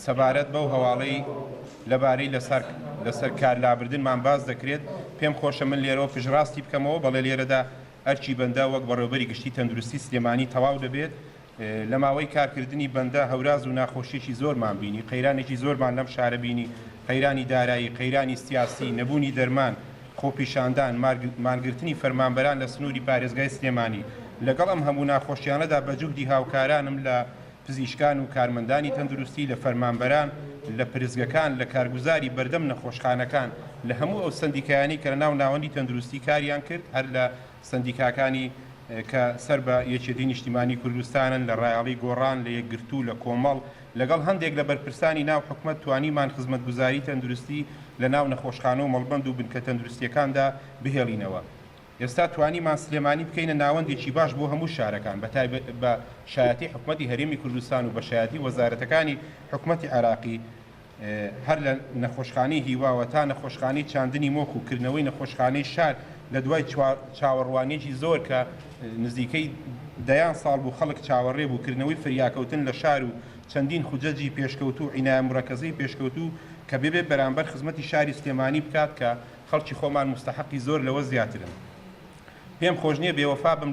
سەبارەت بەو هەواڵەی لەبارەی لەسەر کار لابردنمان باس دەکرێت، پێم خۆشە من لێرەوە پشتڕاستی بکەمەوە، بەڵێ لێرەدا ئەرکی بەندە وەک بەڕێوەبەری گشتی تەندروستی سلێمانی تەواو دەبێت. لە ماوەی کارکردنی بەندە هەوراز و ناخۆشیەکی زۆرمان بینی، قەیرانێکی زۆرمان لەم شارە بینی، قەیرانی دارایی، قەیرانی سیاسی، نەبوونی دەرمان، خۆپیشاندان، مانگرتنی فەرمانبەران لە سنووری پارێزگای سلێمانی. لەگەڵ ئەم هەموو ناخۆشیانەدا بە جوهدی هاوکارانم لە پزیشکان و کارمەندانی تەندروستی، لە فەرمانبەران، لە پرسگەکان، لە کارگوزاری بەردەم نەخۆشخانەکان، لە هەموو ئەو سەندیکایانەی کە لەناو ناوەندی تەندروستی کاریان کرد، هەر لە سەندیکاکانی کە سەر بە یەکێتی نیشتیمانی کوردستانن، لە ڕایەڵی گۆڕان، لە یەکگرتوو، لە کۆمەڵ، لەگەڵ هەندێک لە بەرپرسانی ناو حکومەت توانیمان خزمەتگوزاری تەندروستی لەناو نەخۆشخانە و مەڵبەند و بنکە تەندروستییەکاندا بهێڵینەوە. ئێستا توانیمان سلێمانی بکەینە ناوەندێکی باش بۆ هەموو شارەکان، بە تایبەت بە شایەتی حکومەتی هەرێمی کوردستان و بە شایەتی وەزارەتەکانی حکومەتی عێراقی، هەر لە نەخۆشخانەی هیواوە تا نەخۆشخانەی چاندنی مۆخ و کردنەوەی نەخۆشخانەی شار لە دوای چاوەڕوانییەکی زۆر کە نزیکەی دەیان ساڵ بوو خەڵک چاوەڕێ بوو کردنەوەی فریاکەوتن لە شار و چەندین خوجەجی پێشکەوتوو و عینایە مورەکەزەی پێشکەوتوو کە بێ بەرامبەر خزمەتی شاری سلێمانی بکات کە خەڵکی خۆمان موستەحەقی زۆر لەوە زیاترن. پێم خۆش نییە بێوەفا بم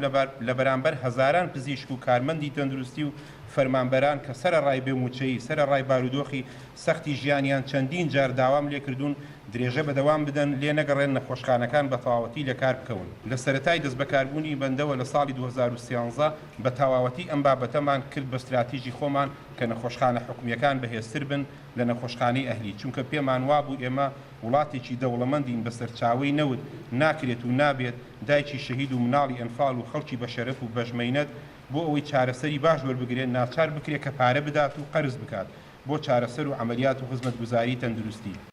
لە بەرامبەر هەزاران پزیشک و کارمەندی تەندروستی و فەرمانبەران کە سەرەڕای بێ مووچەیی، سەرەڕای بارودۆخی سەختی ژیانیان چەندین جار داوام لێکردوون درێژە بە دەوام بدەن، لێ نەگەڕێن نەخۆشخانەکان بە تەواوەتی لە کار بکەون. لە سەرەتای دەستبەکاربوونی بەندەوە لە ساڵی 2013 بە تەواوەتی ئەم بابەتەمان کرد بە ستراتیژی خۆمان کە نەخۆشخانە حکومییەکان بەهێزتر بن لە نەخۆشخانەی ئەهلی، چونکە پێمان وابوو ئێمە وڵاتێکی دەوڵەمەندین بە سەرچاوەی نەوت، ناکرێت و نابێت دایکی شەهید و مناڵی ئەنفال و خەڵکی بەشەرەف و بەشمەینەت بۆ ئەوەی چارەسەری باش وەربگرێت ناچار بکرێت کە پارە بدات و قەرز بکات بۆ چارەسەر و عەمەلیات و خزمەتگوزاری تەندروستی.